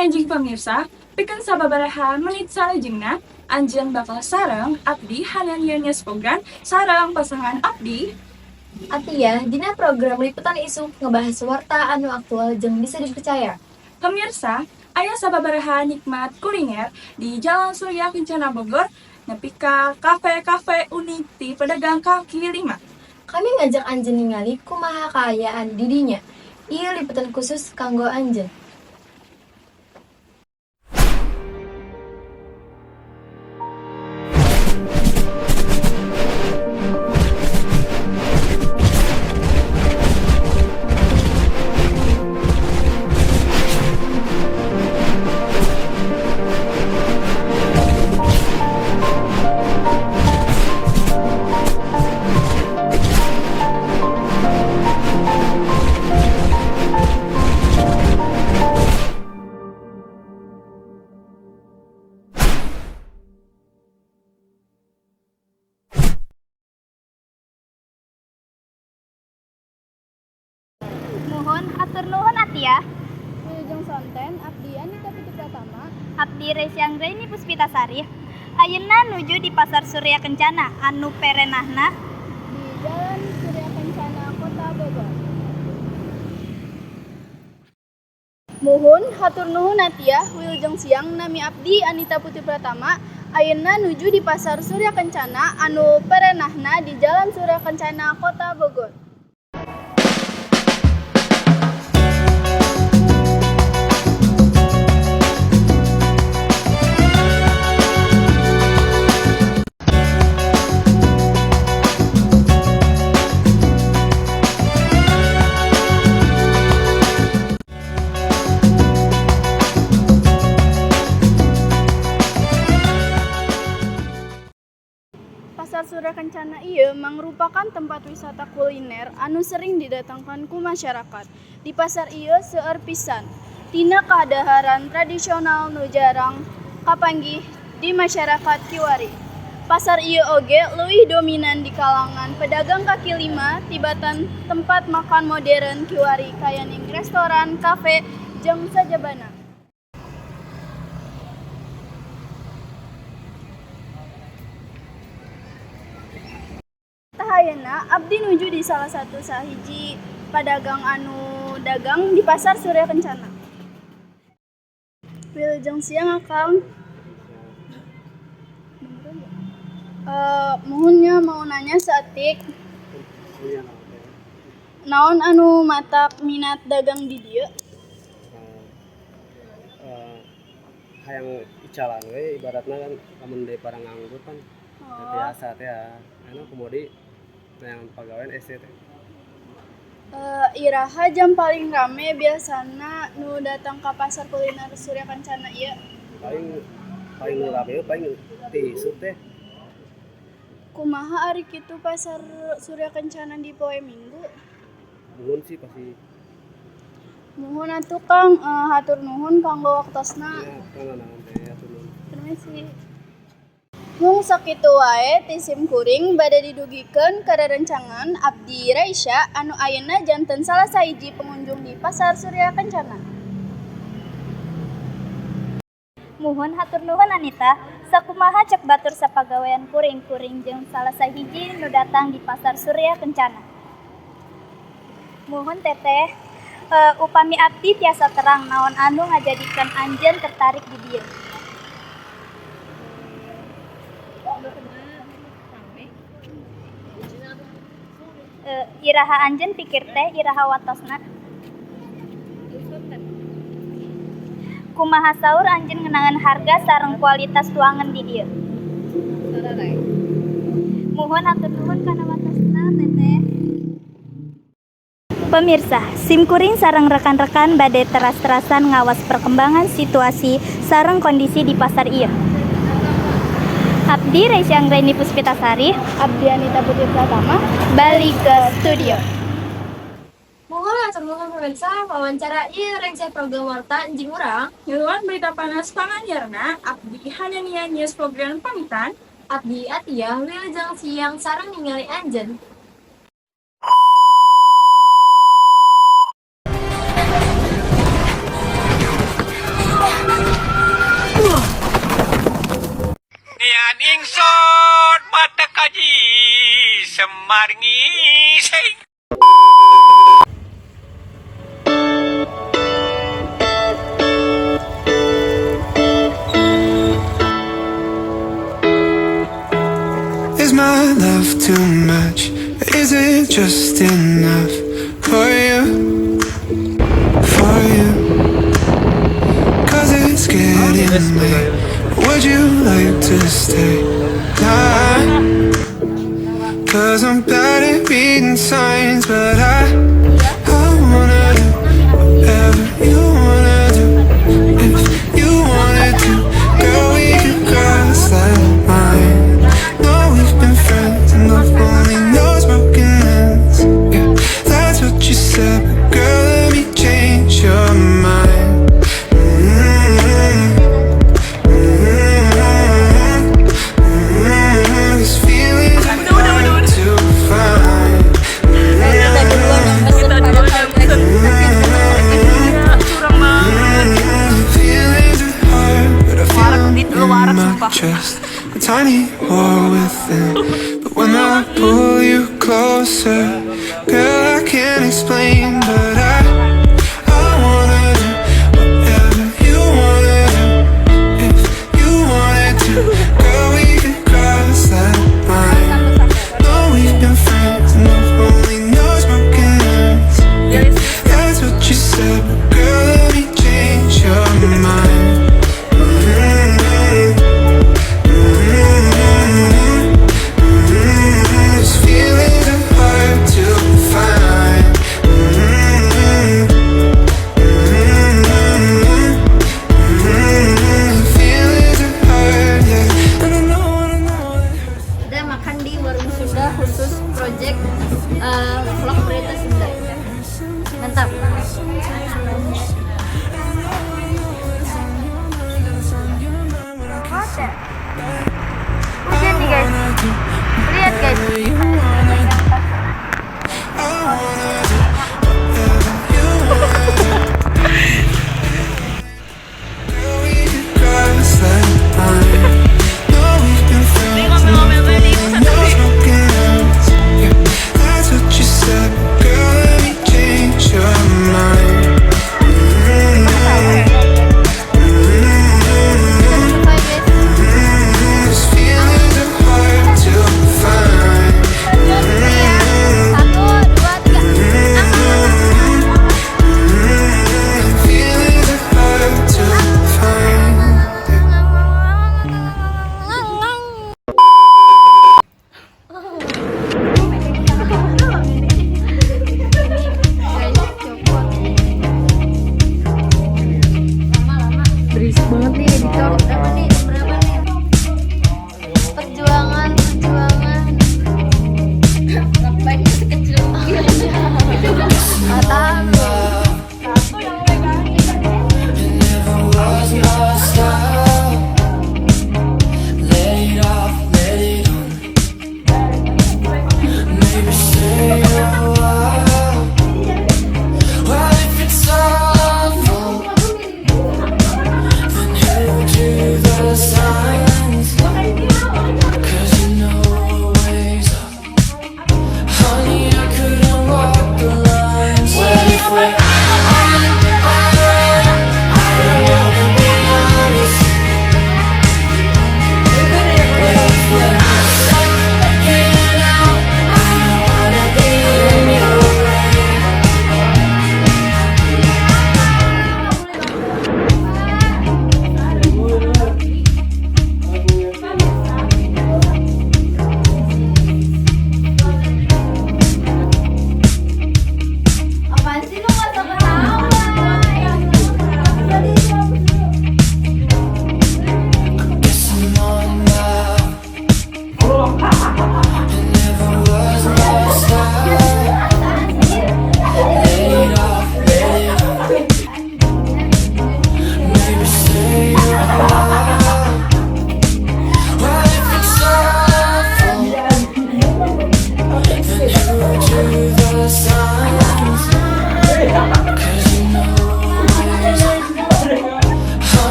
Enjing pemirsa, pikeun sababaraha menit salajengna anjeun bakal sareng abdi Hanania Program sareng pasangan abdi Atia, dina program Liputan Isuk ngebahas warta anu aktual jeung bisa dipercaya. Pemirsa, aya sababaraha nikmat kuliner di Jalan Surya Kencana Bogor nepi ka kafe-kafe unik di pedagang kaki lima. Kami ngajak anjeun ningali kumaha kaayaan di dinya. Ieu liputan khusus kanggo anjeun. Muhun, hatur nuhun Atia. Wilujeng sonten, abdi Anita Putri Pratama. Abdi Resya Anggraini Puspitasari. Ayeuna nuju di Pasar Surya Kencana anu perenahna di Jalan Surya Kencana, Kota Bogor. Muhun, hatur nuhun Atia. Wilujeng siang, nami abdi Anita Putri Pratama. Ayeuna nuju di Pasar Surya Kencana anu perenahna di Jalan Surya Kencana, Kota Bogor. Pasar Surya Kencana ieu mangrupakan tempat wisata kuliner anu sering didatangkan ku masyarakat. Di pasar ieu seueur pisan tina kadaharan tradisional nu jarang kapanggih di masyarakat kiwari. Pasar ieu oge leuwih dominan di kalangan pedagang kaki lima tibatan tempat makan modern kiwari kayaning restoran, kafe, jeung sajabana. Tah, ayeuna abdi nuju di salah satu sahiji padagang anu dagang di Pasar Surya Kencana. Wilujeng siang, Akang. Muhun nya, mau nanya saeutik. Naon anu matak minat dagang di dieu? Hayang icalan we ibaratna kan, lamun daripada nganggur kan. Biasa teh ya anu kemudi yang pagawean SD teh. Iraha jam paling rame biasana nu datang ka pasar kuliner Surya Kencana ieu? Paling paling nu rame paling ti isuk teh. Kumaha ari kitu Pasar Surya Kencana di poe Minggu? Muhun sih pasti. Muhun atuh, Kang, hatur nuhun kanggo waktosna. Ya kana naon teh, hatur nuhun. Permisi. Mung sakitu wae ti sim kuring, bade didugikeun ka rerencangan abdi Raisya anu ayeuna janten salah sahiji pengunjung di Pasar Surya Kencana. Muhun, hatur nuhun Anita. Sakumaha cek batur sapagawean kuring, kuring jeung salah sahiji nu datang di Pasar Surya Kencana. Muhun, Teteh, upami abdi tiasa terang, naon anu ngajadikeun anjeun tertarik di dieu? Iraha anjeun pikir teh, iraha watosna? Kumaha saur anjeun ngeunaan harga sareng kualitas tuangan di dieu? Muhun, hatur nuhun kana watosna, Teteh. Pemirsa, sim kuring sareng rekan-rekan bade teras-terasan ngawas perkembangan situasi sareng kondisi di pasar ieu. Abdi Resya Anggraini Puspitasari, Abdi Anita Putri Pratama, balik ke studio. Muhun, hatur nuhun pemirsa, wawancara ieu rengse program warta enjing urang. Ngiluan berita panas panganyarna, abdi Hanania News Program pamitan. Abdi Atia, wilujeng siang sareng ningali anjeun. Ngising. Is my love too much? Is it just enough for you? For you? 'Cause it's getting late. Would you like to stay? Nah. 'Cause I'm bad at reading signs, but I wanna do whatever you wanna do. If you wanted to, girl, we could cross that line. No, we've been friends, and love only knows broken ends. Yeah, that's what you said, but girl, let me change your mind. Mm-hmm. Mm-hmm. Mm-hmm. These feelings are hard to find. Kita duluan yang pesen. Iya, curang banget. Feelings are hard, but I feel Warak 'em dit, lu in warak my sumpah. chest. A tiny war within. But when I pull you closer, girl, I can't explain, but